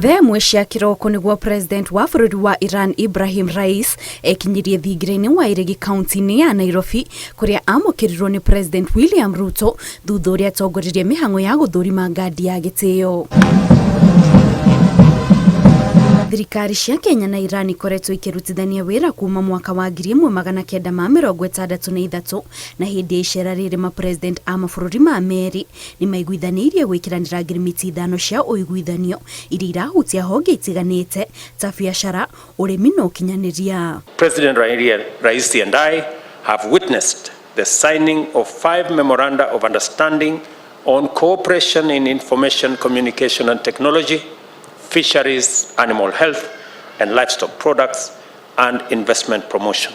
Thaa ĩmwe cia kĩroko nĩguo President wa bũrũri wa Iran Ibrahim Rais ekinyirie thingira-inĩ wa Iregi kaunti-inĩ ya Nairobi kũrĩa amũkĩrirwo nĩ President William Ruto thutha ũrĩa atongoririe mĩhang'o ya gũthũrima ngandi ya gĩtĩo. Thirikari cia Kenya na Iran ikoretwo ikĩrutithania wĩra kuma mwaka wa 1963 na hĩndĩ ya icera rĩrĩ mapresident a mabũrũri ma merĩ nĩmaiguithanĩirie gwĩkĩranĩra ngirimiti ithano cia ũiguithanio iria irahutia honge itiganĩte ta biacara, ũrĩmi na ũkinyanĩria. President Raisi and I have witnessed the signing of 5 memoranda of understanding on cooperation in information, communication and technology, fisheries, animal health and livestock products, and investment promotion.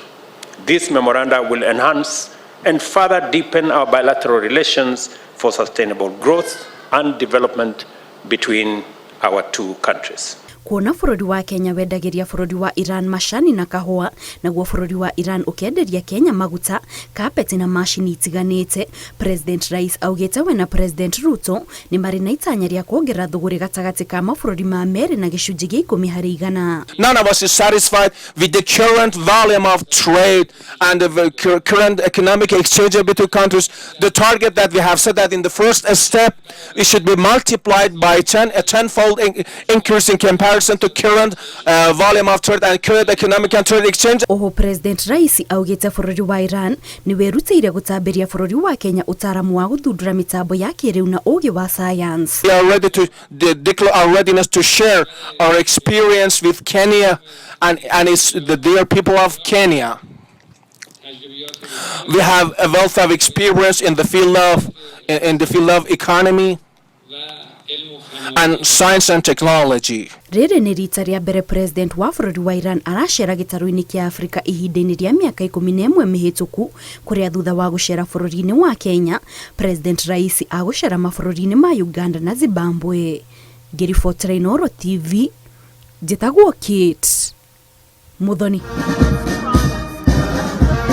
This memoranda will enhance and further deepen our bilateral relations for sustainable growth and development between our two countries. Kuona bũrũri wa Kenya wendagĩria bũrũri wa Iran macani na kahũa, naguo bũrũri wa Iran ũkenderia Kenya maguta, kapeti na macini itiganĩte. President Rais augĩte we na President Ruto nĩ marĩ na itanya rĩa kuongerera thũgũrĩ gatagatĩ ka mabũrũri ma merĩ na gĩcunjĩ gĩa ikũmi harĩ igana. None of us is satisfied with the current volume of trade and the current economic exchange between countries. The target that we have set that in the first step, it should be multiplied by 10, a tenfold increase in comparison to current volume of trade and current economic and trade exchange. Oho President Raisi augĩte bũrũri wa Iran nĩ wĩrutĩire gũtambĩria bũrũri wa Kenya ũtaaramu wa gũthundũra mĩtambo ya kĩrĩu na ũũgĩ wa science. We are ready to declare our readiness to share our experience with Kenya and it's the dear people of Kenya. We have a wealth of experience in the field of in the field of economy and science and technology. Rĩrĩ nĩ rita rĩa mbere President wa bũrũri wa Iran aracera gĩtarũ-inĩ kĩa Afrika ihinda-inĩ rĩa mĩaka 11 mĩhĩtũku, kũrĩa thutha wa gũcera bũrũri-inĩ wa Kenya, President Raisi agũcera mabũrũri-inĩ ma Uganda na Zimbabwe. Ngĩribotera Inooro TV, njĩtagwo Kate Muthoni.